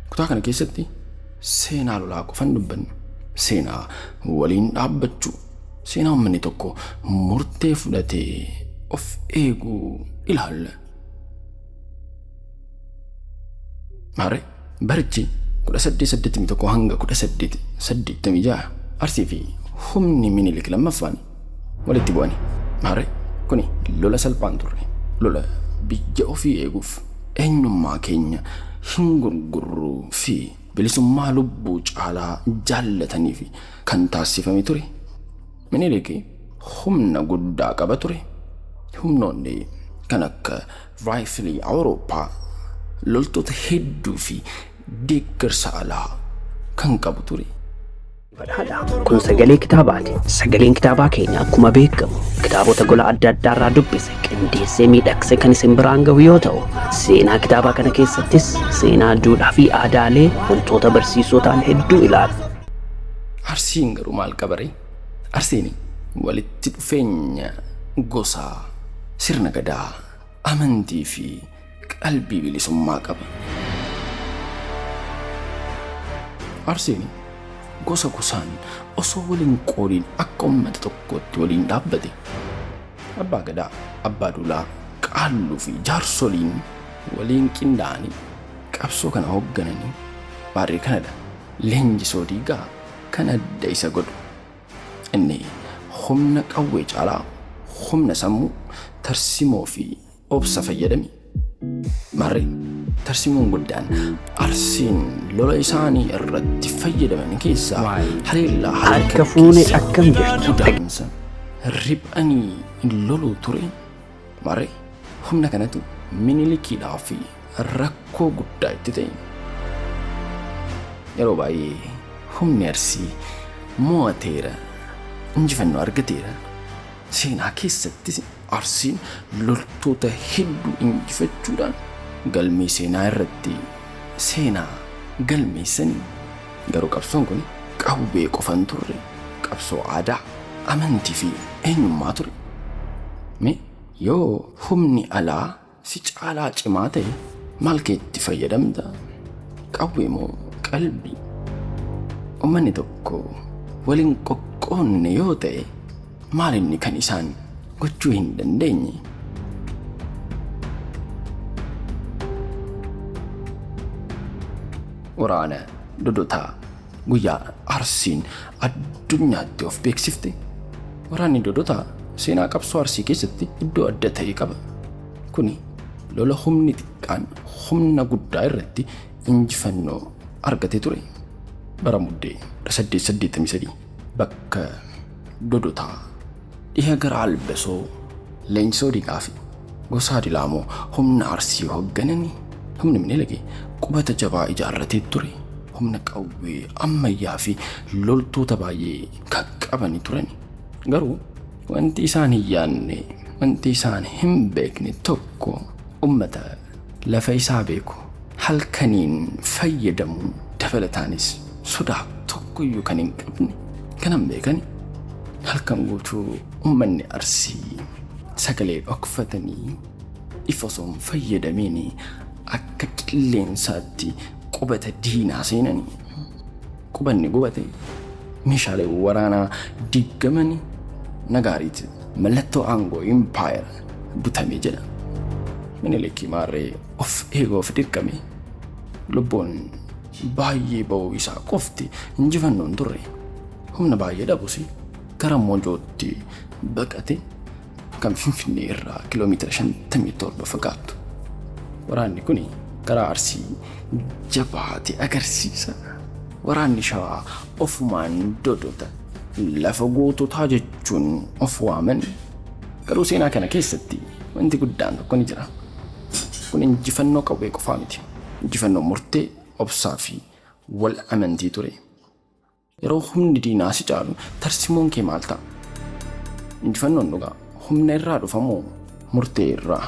Kutaa kana keessatti seenaa lolaa qofan dubbannu. Seenaa waliin dhaabbachuu, seenaa uummanni tokko murtee fudhatee of eeguu ilaalla. Maarree barichi 1881 hanga 1886 Arsii fi humni Minilik lammaffaan walitti bu'ani. Maarree kuni lola salphaan turre. Lola biyya ofii eeguuf eenyummaa keenya hin gurgurruu fi bilisummaa lubbuu caalaa jaallataniif kan taasifame ture. Minilik humna guddaa qaba ture. Humnoonni kan akka raayifilii Awurooppaa, loltoota hedduu fi deeggarsa alaa kan qabu ture. Badhaadha. Kun sagalee kitaabaati. Sagaleen kitaabaa keenya akkuma beekamu kitaabota gola adda addaarraa dubbise qindeessee miidhagsee kan isin biraan gahu yoo ta'u, seenaa kitaabaa kana keessattis seenaa duudhaa fi aadaalee wantoota barsiisoo ta'an hedduu ilaala. Arsiin garuu maal qabaree? Arsiin walitti dhufeenya gosaa, sirna gadaa, amantii fi qalbii bilisummaa qaba. Arsiin gosa gosaan osoo waliin qoodiin akka uummata tokkootti waliin dhaabbate. Abbaa Gadaa, Abbaa Duulaa, Qaalluu fi jaarsoliin waliin qindaa'anii qabsoo kana hooggananii maarree kanadha. Leenjisoo Diigaa kan adda isa godhu. Inni humna qawwee caalaa humna sammuu, tarsimoo fi obsa fayyadame. Maarree tarsimoon guddaan Arsiin lola isaanii irratti fayyadaman keessaa haleellaa Harka fuune akkam jirtu? godaansa riphanii loluu ture. Maarree humna kanatu Minilikiidhaa fi rakkoo guddaa itti ta'e. Yeroo baay'ee humni Arsii mo'ateera, injifannoo argateera. Seenaa keessattis Arsiin loltoota hedduu injifachuudhaan galmee seenaa irratti seenaa galmeessanii. Garuu qabsoon kun qawwee qofan turre, qabsoo aadaa, amantii fi eenyummaa ture. Mee yoo humni alaa si caalaa cimaa ta'e maal keetti fayyadamta? Qawwee moo qalbii? Uummanni tokko waliin qoqqoonne yoo ta'e maal inni kan isaan gochuu hin dandeenye? Waraana Dodotaa guyyaa Arsiin addunyaatti of beeksifte. Waraanni Dodotaa seenaa qabsoo Arsii keessatti iddoo adda ta'e qaba. Kuni lola humni xiqqaan humna guddaa irratti injifannoo argate ture. Bara muddee 1883 bakka Dodotaa dhiha gara Albasoo Leenjisoo Diigaa fi Gosaa Dilaamoo humna Arsii hooggananii humni Minilik qubata jabaa ijaarratee ture. Humna qawwee ammayyaa fi loltoota baay'ee kan qabanii turan. Garuu wanti isaan hin yaadne, wanti isaan hin beekne tokko uummata lafa isaa beeku halkaniin fayyadamu dabalataanis sodaa tokkoyyuu kan hin qabne kanan beekani. Halkan guutuu uummanni Arsii sagalee dhokfatanii ifa osoo hin fayyadamiin akka qilleensaatti qubata diinaa seenanii. Qubanni gubate, meeshaalee waraanaa diigamanii, nagaariit mallattoo aangoo impaayera butame jedha. Minilik maarree of eeguuf dirqame. Lubbuun baay'ee ba'uu isaa qofti injifannoon turre. Humna baay'ee dhabus gara Mojootti baqate kan Finfinnee irraa kiiloomeetira 57 fagaattu. Waraanni kun karaa Arsii jabaate agarsiisa. Waraanni Shawaa ofumaan Dodota lafa goototaa jechuun of waaman. Garuu seenaa kana keessatti wanti guddaan tokko ni jira. Kun injifannoo qawwee qofaa miti. Injifannoo murtee, obsaa fi wal amantii ture. Yeroo humni diinaa si caalu tarsimoon kee maal ta'a? Injifannoon dhugaa humna irraa dhufa moo murtee irraa?